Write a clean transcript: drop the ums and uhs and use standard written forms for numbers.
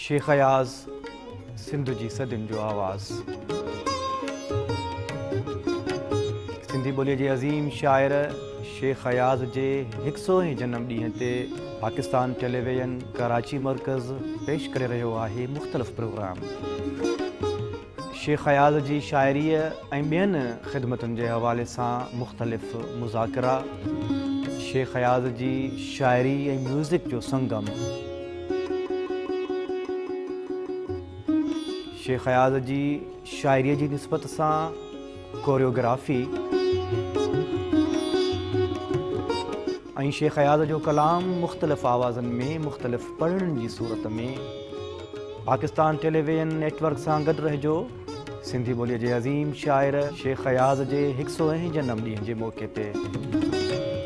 شيخ اياز، سنڌ جي صدين جو آواز. سنڌي ٻوليء جي عظيم شاعر شيخ اياز جي هڪ سو هين جنم ڏينهن تي پاڪستان ٽيليويزن ڪراچي مرڪز پيش ڪري رهيو آهي مختلف پروگرام. شيخ اياز جي شاعريء ۽ ٻين خدمتن جي حوالي سان مختلف مذاڪرا. شيخ اياز جي شاعري ۽ ميوزڪ جو سنگم. شيخ اياز جي شاعريء جي نسبت سان ڪوريوگرافي ۽ شيخ اياز جو ڪلام مختلف آوازن ۾ مختلف پڙهڻين جي صورت ۾. پاڪستان ٽيليويزن نيٽ ورڪ سان گڏ رهجو. سنڌي ٻوليء جي عظيم شاعر شيخ اياز جي هڪ سو هين جنم ڏينهن جي موقعي تي.